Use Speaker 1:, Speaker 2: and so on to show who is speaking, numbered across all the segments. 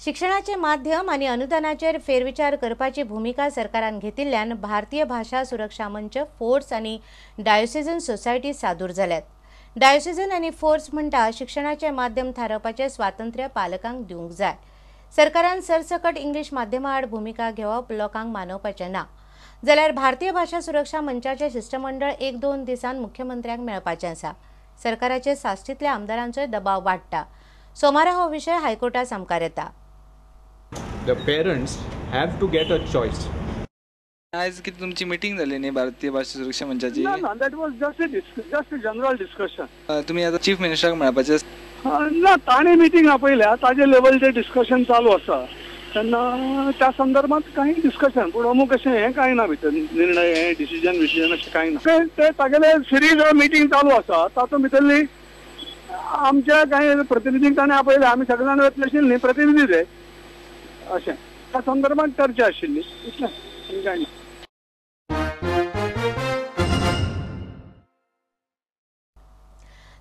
Speaker 1: शिक्षणाचे माध्यम आनी अनुदानाचेर फेरविचार करपाची भूमिका सरकारान घेतिल्ल्यान भारतीय भाशा सुरक्षा मंच, फोर्स आनी डायोसिजन सोसायटी सादूर जाल्यात। डायोसिजन आनी फोर्स म्हणटा शिक्षणाचे माध्यम थारावपाचे स्वातंत्र्य पालकांक दिवंक जाय। सरकारान सरसकट इंग्लीश माध्यमा आड भूमिका घेवप लोकांक मानवपाचें ना जाल्यार भारतीय भाशा सुरक्षा मंचाचे शिष्टमंडळ 1-2 दिसान मुख्यमंत्र्यांक मेळपाचें आसा। सरकाराचे साश्टींतल्या आमदारांचोय दबाव वाडटा। सोमारा हो विशय हायकोर्टा सामकार येता।
Speaker 2: The parents have to get a choice.
Speaker 3: आज किती तुमची मीटिंग झाली नाही भारतीय भाषा सुरक्षा मंचाची?
Speaker 4: ना, that was just a general discussion.
Speaker 3: तुम्ही आता चीफ मिनिस्टराक मेळपाचे?
Speaker 4: ना, ताणें मिटींग आपयल्या, ताजे लेवलचें डिस्कशन चालू आसा तेन्ना त्या संदर्भात कांय डिस्कशन, पूण अमूक अशें हें कांय ना, भितर निर्णय हें डिसिजन विसिजन अशें कांय ना। ते तागेले सिरीज ऑफ मिटींग चालू आसा, तातूंत भितरली आमच्या कांय प्रतिनिधींक ताणें आपयले, आमी सगळे जाण वतले आशिल्ले न्ही प्रतिनिधी ते, अशें त्या संदर्भात चर्चा आशिल्ली, इतलें आनी कांय ना।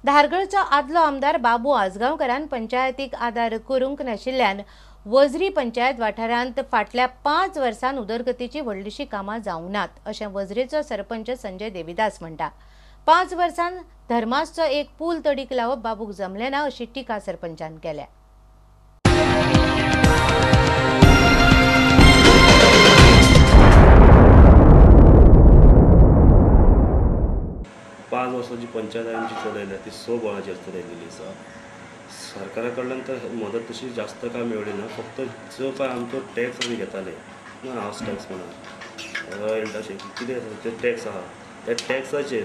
Speaker 1: धारगळचो आदलो आमदार बाबू आजगांवकारान पंचायतीक आदार करूंक नाशिल्ल्यान वझरी पंचायत वाठारांत फाटल्या 5 वर्सांत उदरगतीची व्हडलीशी कामां जावंक नात अशें वझरेचो सरपंच संजय देवीदास म्हणटा। 5 वर्सांत धर्मासचो एक पूल तडीक लावप बाबूक जमलें ना अशी टिका सरपंचान केल्या।
Speaker 5: पांच वर्सां जी पंचायत आमची चलयल्या ती 6 बळाचेर चलयलेली आसा। सरकारा कडल्यान तर मदत तशी जास्त काय मेळ्ळी ना, फक्त जो काय आमचो टॅक्स आमी घेताले ना, हावस टॅक्स म्हणा अशें कितें आसा ते टॅक्स आहा, त्या टॅक्साचेर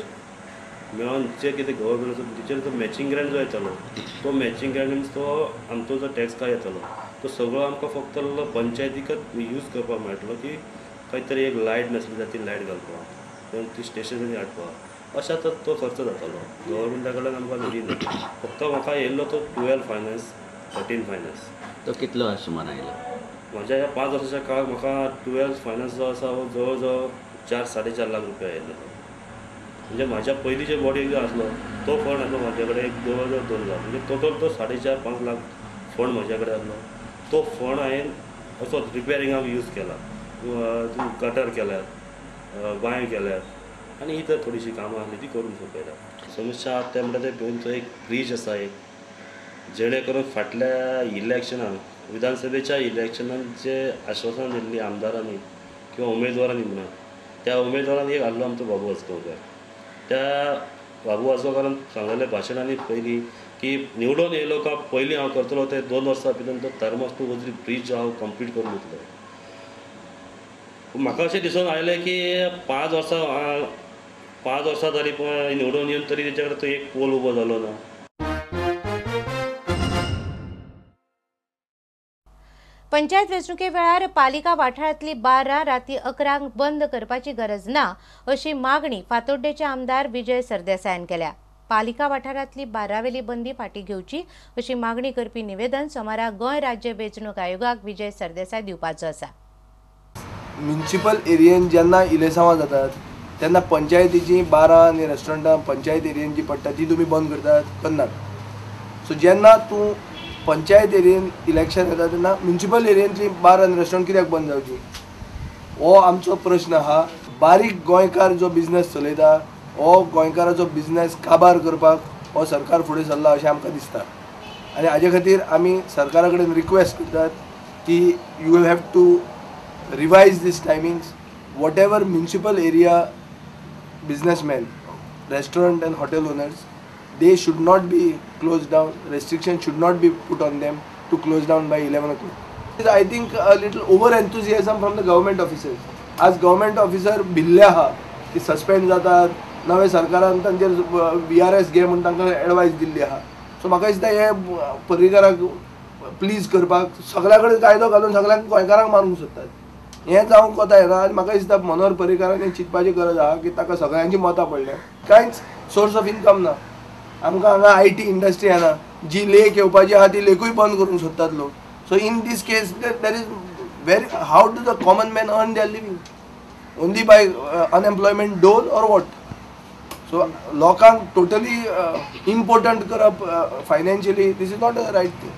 Speaker 5: मेळोन जे कितें गव्हर्मेंटाचो तिचेर जो मॅचिंग ग्रँट जो येतालो तो मॅचिंग ग्रँट मिन्स तो आमचो जो टॅक्स काय येतालो तो सगळो आमकां फक्त पंचायतीकच यूज करपाक मेळटलो की खंय तरी एक लायट नासली जाल्यार ती लायट घालपाक किंवा ती स्टेशनरी हाडपाक, अशा तर तो खर्च जातालो। गव्हर्मेंटा कडल्यान आमकां निधी ना, फक्त म्हाका येयल्लो तो 12 फायनान्स 13 फायनान्स।
Speaker 6: तो कितलो सुमार आयलो?
Speaker 5: म्हज्या ह्या 5 वर्साच्या काळाक म्हाका 12 फायनान्स जो आसा हो जवळ जवळ 4-4.5 लाख रुपया आयिल्लो। म्हणजे म्हाज्या पयलीं जे बॉडी जो आसलो तो फंड आसलो म्हाज्या कडेन एक जवळ जवळ 2 लाख, म्हणजे टोटल तो 4.5-5 लाख फंड म्हज्या कडेन आसलो। तो फंड हांवें असो रिपेरिंगाक यूज केला, गटर केल्यात, बांय केल्यात आनी इतर थोडीशी कामां आसली ती करून सोंपयल्या। समस्या आहा ते म्हणटा ते गोंयचो एक ब्रीज आसा एक, जेणे करून फाटल्या इलेक्शनान विधानसभेच्या इलेक्शनान जे आश्वासन दिल्ली आमदारांनी किंवा उमेदवारांनी म्हणा, त्या उमेदवारांनी एक आहलो आमचो बाबू आजगांवकार। त्या बाबू आजगांवकारान सांगलेल्या भाशणांनी पयलीं की निवडून येयलो का पयलीं हांव करतलो ते 2 वर्सां भितर तो थर्मास टू वजरी ब्रीज जो हांव कंप्लीट करून दितलो। म्हाका अशें दिसून आयलें की 5 वर्सां 5 वर्सां जाली निवडून येवन तरी तेच्या कडेन तो एक पोल उबो जालो ना।
Speaker 1: पंचायत वेंचणुके वेळार पालिका वाठारांतली 12 राती 11 बंद करपाची गरज ना अशी मागणी फातोड्डेचे आमदार विजय सरदेसायान केल्या। पालिका वाठारांतली 12वेली बंदी फाटीं घेवची अशी मागणी करपी निवेदन सोमारा गोंय राज्य वेंचणूक आयोगाक विजय सरदेसाय दिवपाचो आसा।
Speaker 7: म्युनिसिपल एरियेन जेन्ना इलेसांवां जातात तेन्ना पंचायतीची बारां आनी रेस्टॉरंटां पंचायत एरियेन जी पडटा ती तुमी बंद करतात, करनात। सो जेन्ना तूं पंचायत एरियेन इलेक्शन येता तेन्ना म्युनिसिपल एरियेंतली बार आनी रेस्टॉरंट कित्याक बंद जावची हो आमचो प्रश्न आहा। बारीक गोंयकार जो बिजनेस चलयता हो गोंयकाराचो बिजनेस काबार करपाक हो सरकार फुडें सरला अशें आमकां दिसता आनी हाजे खातीर आमी सरकारा कडेन रिक्वेस्ट करतात की you have to revise these timings. Whatever municipal area businessmen, restaurant and hotel owners, they should not be closed down. Restriction should not be put on them to close down by 11 o'clock. I think a little over enthusiasm from the government officers. As government officer भिल्ले आहा की suspend जातात, नवे सरकारान तांचेर VRS घे म्हूण तांकां advice दिल्ली आहा। सो म्हाका दिसता हे पर्रीकाराक प्लीज करपाक सगळ्या कडेन कायदो घालून सगळ्यांक गोंयकारांक मारूंक सोदतात, हें जावंक कोता येना। आनी म्हाका दिसता मनोहर पर्रीकारान हें चिंतपाची गरज आहा की ताका सगळ्यांची मतां पडल्या, कांयच सोर्स ऑफ इनकम ना। आमकां हांगा IT industry येना, जी लेक येवपाची आहा ती लेकूय बंद करूंक सोदतात लोक। So in this case there is very how do the common man earn their living, only by unemployment dole or what? So लोकांक टोटली इम्पोर्टंट करप financially, this is not a right thing.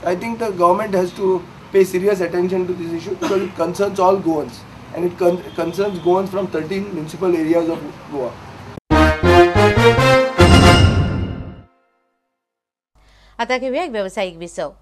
Speaker 7: I think the government has to pay serious attention to this issue because it concerns all Goans and it concerns Goans from 13 municipal areas of Goa.
Speaker 1: आता घेऊया एक व्यावसायिक विसव.